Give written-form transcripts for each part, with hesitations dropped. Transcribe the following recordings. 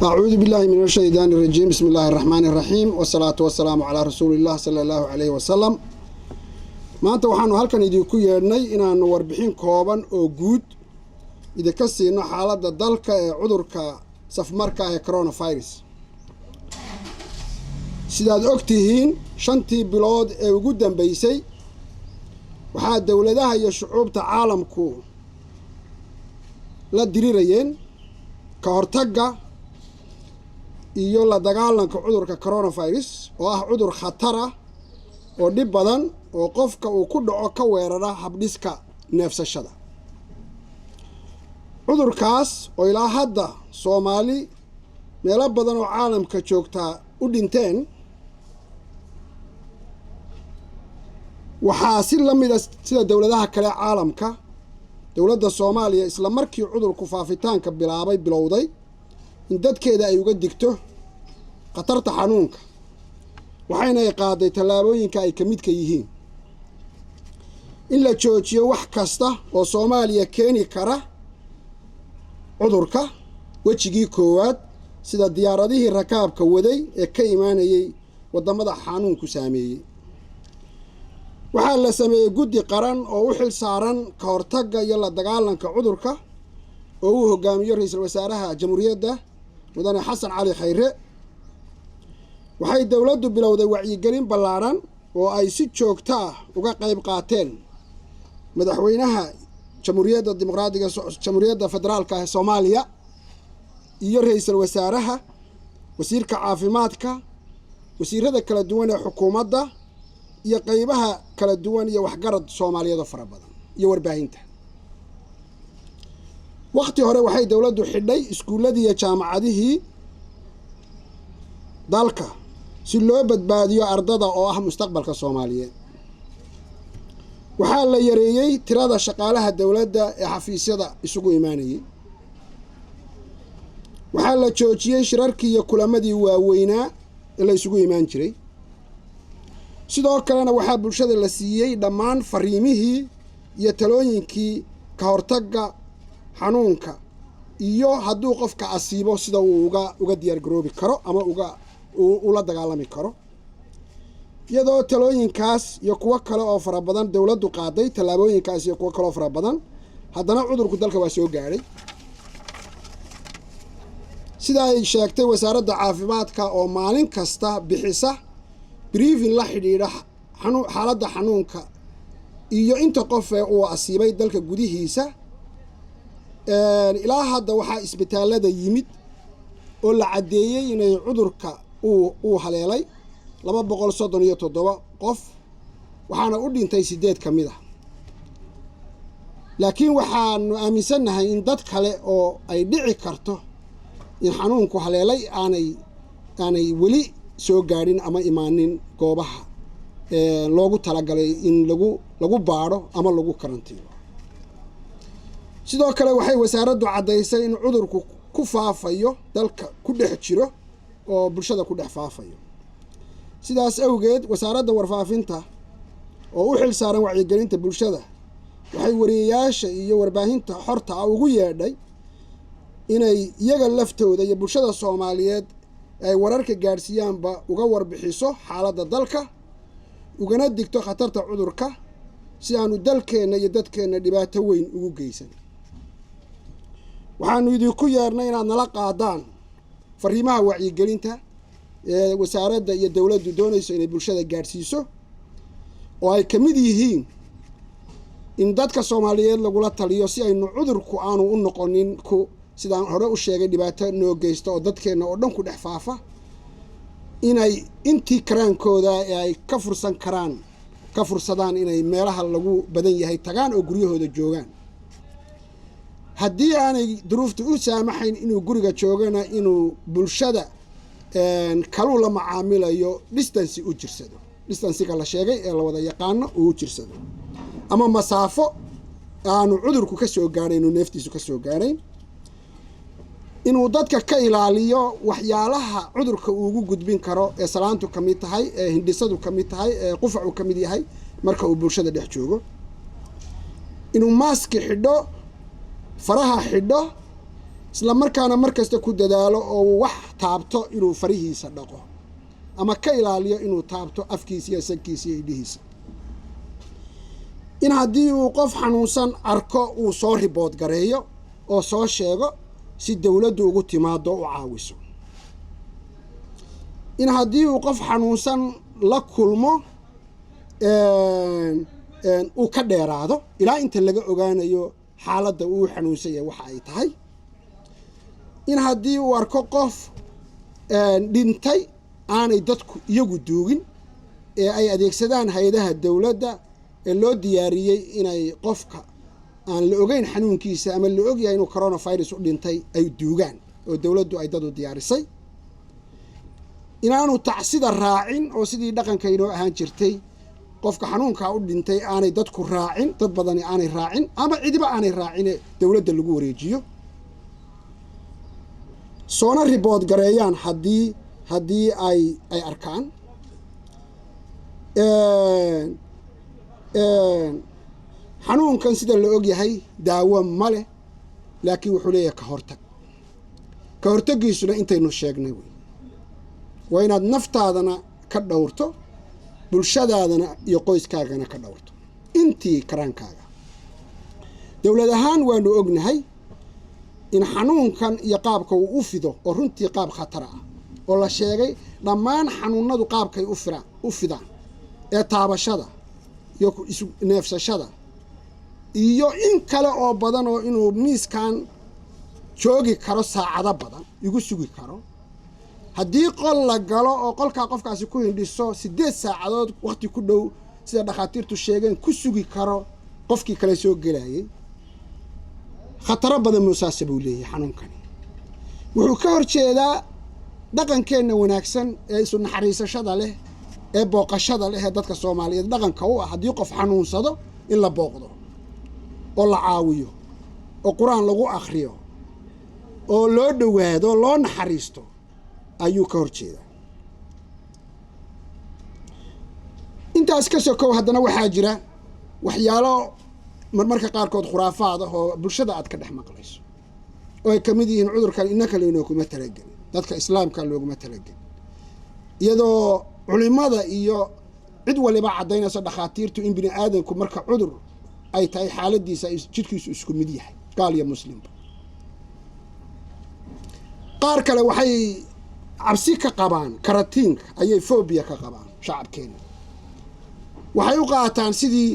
Acuudu billahi min ashaydaani irajiim. Bismi illaahi araxmaani iraxiim, wasalaatu wasalaamu calaa rasuuliillah sala allahu caleyhi wasalam. Maanta waxaanu halkan idinku yeedhnay inaanu warbixin kooban oo guud idinka siino xaaladda dalka ee cudurka safmarka ee coronavirus. Sidaad og tihiin, 5-tii bilood ee ugu dambeysay waxaa dowladaha iyo shucuubta caalamku la dirirayeen ka hortagga iyo la dagaalanka cudurka coronavirus, oo ah cudur khatar ah oo dhib badan oo qofka uu ku dhaco ka weerara habdhiska neefsashada. Cudurkaas oo ilaa hadda Soomaali meelo badan oo caalamka joogtaa u dhinteen, waxaa si la mida sida dowladaha kale caalamka, dowladda Soomaaliya isla markii cudurku faafitaanka bilaabay bilowday in dadkeeda ay uga digto khatarta xanuunka, waxayna ay qaaday tallaabooyinka ay ka midka yihiin in la joojiyo wax kasta oo Soomaaliya keeni kara cudurka wejigii koowaad, sida diyaaradihii rakaabka waday ee ka imaanayay waddamada xanuunku saameeyey. Waxaa la sameeyey guddi qaran oo u xil saaran ka hortagga iyo la dagaalanka cudurka, oo uu hogaamiyo ra-iisul wasaaraha jamhuuriyadda, Mudane Xasan Cali Khayre. Waxay dowladdu bilowday wacyigelin ballaadhan oo ay si joogto ah uga qayb qaateen madaxweynaha Jamhuuriyadda Dimuqraadiga, Jamhuuriyadda Federaalka ee Soomaaliya, iyo ra-iisul wasaaraha, wasiirka caafimaadka, wasiirada kala duwan ee xukuumadda, iyo qeybaha kala duwan iyo waxgarad Soomaaliyeed oo fara badan iyo warbaahinta. Wakhti hore waxay dowladdu xidhay iskuulladii iyo jaamacadihii dalka si loo badbaadiyo ardada oo ah mustaqbalka Soomaaliyeed. Waxaa la yareeyey tirada shaqaalaha dowladda ee xafiisyada isugu imaanayay. Waxaa la joojiyey shirarkii iyo kulamadii waaweynaa ee la isugu imaan jiray. Sidoo kalena waxaa bulshada la siiyey dhammaan fariimihii iyo talooyinkii ka hortagga xanuunka iyo hadduu qofka asiibo sida uu uga diyaargaroobi karo ama uga ula dagaalami karo. Iyadoo talooyinkaas iyo kuwo kale oo fara badan dowladdu qaaday, tallaabooyinkaas iyo kuwo kale oo fara badan, haddana cudurku dalka waa soo gaadhay. Sida ay sheegtay wasaaradda caafimaadka oo maalin kasta bixisa briefing la xidhiidha xaaladda xanuunka iyo inta qof ee uu asiibay dalka gudihiisa, ilaa hadda waxaa isbitaallada yimid oo la caddeeyey inay cudurka uu haleelay 237 qof, waxaana u dhintay 8 ka mid ah. Laakiin waxaanu aaminsannahay in dad kale oo ay dhici karto in xanuunku haleelay aanay weli soo gaadhin ama imaanin goobaha loogu talagalay in lagu baadho ama lagu karantiilo. Sidoo kale waxay wasaaraddu caddaysay in cudurku ku faafayo dalka, ku dhex jiro oo bulshada ku dhex faafayo. Sidaas awgeed, wasaaradda warfaafinta oo u xil saaran wacyigelinta bulshada waxay wariyeyaasha iyo warbaahinta xorta ah ugu yeedhay inay iyaga laftooda iyo bulshada Soomaaliyeed ay wararka gaadhsiiyaanba uga warbixiso xaaladda dalka, ugana digto khatarta cudurka, si aanu dalkeenna iyo dadkeenna dhibaato weyn ugu geysan. Waxaanu idinku yeernay inaad nala qaadaan fariimaha wacyigelinta ee wasaaradda iyo dowladdu doonayso inay bulshada gaadhsiiso, oo ay ka mid yihiin in dadka Soomaaliyeed lagula taliyo si aynu cudurku aanu u noqonin ku, sidaan hore u sheegay, dhibaato noo geysta oo dadkeenna oo dhan ku dhex faafa, inay intii karaankooda ee ay ka fursan karaan ka fursadaan inay meelaha lagu badan yahay tagaan oo guryahooda joogaan. Haddii aanay duruufta u saamaxayn inuu guriga joogana, inuu bulshada kaluu la macaamilayo distance u jirsado, distancega la sheegay ee la wada yaqaano uu u jirsado, ama masaafo aanu cudurku ka soo gaadhayn, uu neeftiisu ka soo gaadhayn. Inuu dadka ka ilaaliyo waxyaalaha cudurka uugu gudbin karo ee salaantu ka mid tahay, ee hindhisadu ka mid tahay, ee qufacu ka mid yahay marka uu bulshada dhex joogo. Inuu maaski xidho, faraha xidho, Isla markaana mar kasta ku dadaalo oo uu wax taabto inuu farihiisa dhaqo ama ka ilaaliyo inuu taabto afkiisa iyo sankiisa iyo idhihiisa. In haddii uu qof xanuunsan arko uu soo report gareeyo oo soo sheego si dowladdu ugu timaado u caawiso. In haddii uu qof xanuunsan la kulmo uu ka dheeraado ilaa inta laga ogaanayo xaaladda uu xanuunsan yahay waxa ay tahay. In haddii uu arko qof dhintay aanay dadku iyagu duugin ee ay adeegsadaan hay-adaha dowladda ee loo diyaariyey inay qofka aan la ogeyn xanuunkiisa ama la ogyahay inuu coronavirus u dhintay ay duugaan, oo dowladdu ay dad u diyaarisay. Inaanu tacsida raacin oo sidii dhaqanka inoo ahaan jirtay qofka xanuunkaa u dhintay aanay dadku raacin, dad badani aanay raacin ama cidiba aanay raacine dowladda lagu wareejiyo, soona report gareeyaan haddii ay arkaan. Xanuunkan sida la ogyahay daawo ma leh, laakiin wuxuu leeyahay ka hortag. Ka hortaggiisuna intaynu sheegnay wey: waa inaad naftaadana ka dhowrto, bulshadaadana iyo qoyskaagana ka dhowrto intii karaankaaga. Dowlad ahaan waanu ognahay in xanuunkan iyo qaabka uu u fido, oo runtii qaab khatara ah, oo la sheegay dhammaan xanuunadu qaabkay u fidaan ee taabashada iyo isu neefsashada iyo in kale oo badan, oo inuu miiskan joogi karo saacado badan, igu sugi karo haddii qol la galo oo qolkaa qofkaasi ku hindhiso 8 saacadood wakti ku dhow, sida dhakhaatiirtu sheegeen, ku sugi karo qofkii kale soo gelayay. Khataro badan muusaase buu leeyahay xanuunkani. Wuxuu ka hor jeedaa dhaqankeenna wanaagsan ee isu naxariisashada leh, ee booqashada leh, ee dadka Soomaaliyeed dhaqanka u ah. Haddii qof xanuunsado in la booqdo oo la caawiyo oo Qur-aan lagu akhriyo oo loo dhowaado, loo naxariisto ayuu ka hor jeedaa. Intaas ka sokow, haddana waxaa jira waxyaalo marmarka qaarkood khuraafaad ah oo bulshada aad ka dhex maqlayso, oo ay kamid yihiin cudurkan innaka lainooguma talagelin, dadka Islaamka looguma talagelin, iyadoo culimada iyo cid waliba caddaynayso, dhakhaatiirtu, in bini aadamku marka cudur ay tahay xaaladiisa ay jidhkiisu isku mid yahay, gaal iyo muslimba. Qaar kale waxay cabsi ka qabaan karatiinka, ayay phobia ka qabaan. Shacabkeena waxay u qaataan sidii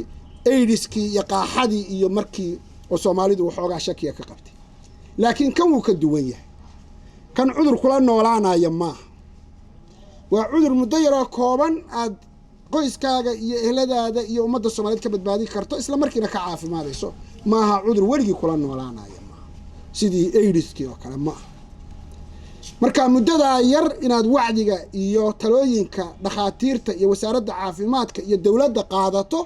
AIDSkii iyo qaaxadii iyo markii oo Soomaalidu waxoogaa shakiya ka qabtay, laakiin kan wuu ka duwan yahay. Kan cudur kula noolaanaya maaha, waa cudur muddo yaroo kooban aad qoyskaaga iyo ehladaada iyo ummadda Soomaaliyeed ka badbaadin karto, isla markiina ka caafimaadayso. Maaha cudur weligii kula noolaanaya, maaha sidii AIDSkii oo kale ma aha. Marka muddadaa yar inaad wacdiga iyo talooyinka dhakhaatiirta iyo wasaaradda caafimaadka iyo dowladda qaadato,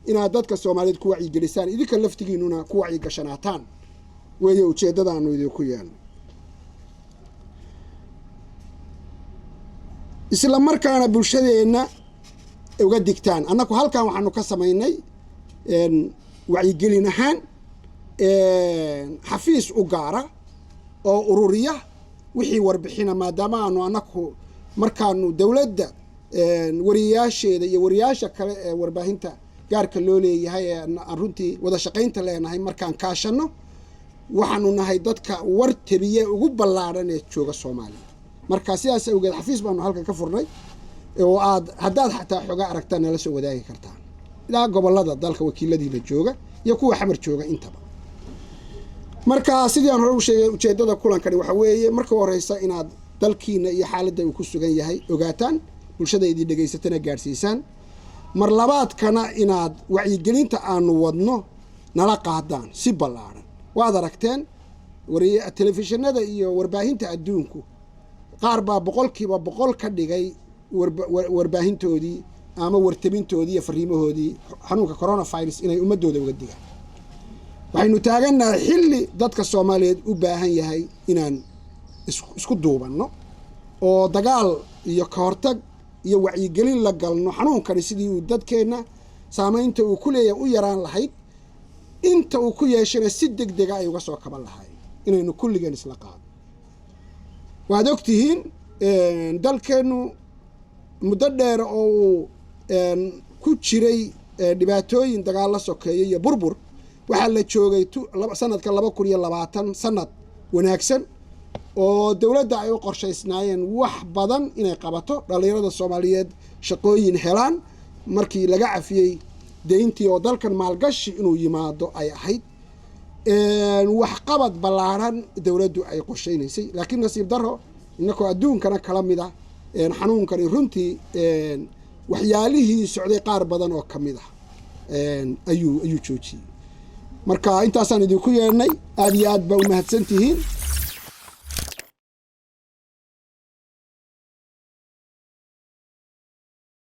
inaad dadka Soomaaliyeed ku wacyigelisaan, idinka laftigiinuna ku wacyigashanaataan weeye ujeeddadaanu idinku yeelno. Isla markaana bulshadeenna uga digtaan. Annaku halkan waxaanu ka samaynay wacyigelin ahaan xafiis u gaara oo ururiya wixii warbixina, maadaama aanu annaku markaanu dowladda wariyaasheeda iyo wariyaasha kale ee warbaahinta gaarka loo leeyahay ee aan runtii wada shaqaynta leenahay markaan kaashanno, waxaanu nahay dadka war tabiye ugu ballaadhan ee jooga Soomaaliya. Marka sidaas awgeed xafiis baanu halkan ka furnay oo aad haddaad xataa xoogaa aragtaan nala soo wadaagi kartaan, ilaa gobollada dalka wakiiladiina jooga iyo kuwa Xamar jooga intaba. Marka sidii aan hore u sheegay, ujeeddada kulankani waxa weeye marka horeysa inaad dalkiina iyo xaaladda uu ku sugan yahay ogaataan, bulshada idin dhegaysatana gaadhsiisaan. Mar labaadkana inaad wacyigelinta aanu wadno nala qaadaan si ballaadhan. Waad aragteen telefishinada iyo warbaahinta adduunku, qaar baa 100% ka dhigay warbaahintoodii ama wartabintoodii iyo fariimahoodii xanuunka coronavirus inay ummadooda uga digaan. Waxaynu taagannahay xilli dadka Soomaaliyeed u baahan yahay inaan isku duubanno oo dagaal iyo ka hortag iyo wacyigelin la galno xanuunkani, sidii uu dadkeenna saamaynta uu ku leeyahay u yaraan lahayd, inta uu ku yeeshana si deg dega ay uga soo kaban lahaayeen. Inaynu kulligeen isla qaadno. Waad og tihiin, dalkeennu muddo dheer oo uu ku jiray dhibaatooyin, dagaal la sokeeya iyo burbur, waxaa la joogay sanadka 2020 sanad wanaagsan oo dowladda ay u qorshaysnaayeen wax badan inay qabato, dhallinyarada Soomaaliyeed shaqooyin helaan markii laga cafiyey deyntii, oo dalkan maalgashi inuu yimaado ay ahayd, waxqabad ballaarhan dowladdu ay qorshaynaysay. Laakiin nasiib daro, innakoo adduunkana kala mid ah, xanuunkani runtii waxyaalihii socday qaar badan oo ka mid ah ayuu joojiyey. Marka intaasaan idinku yeedhnay. Aada iyo aad baa u mahadsan tihiin.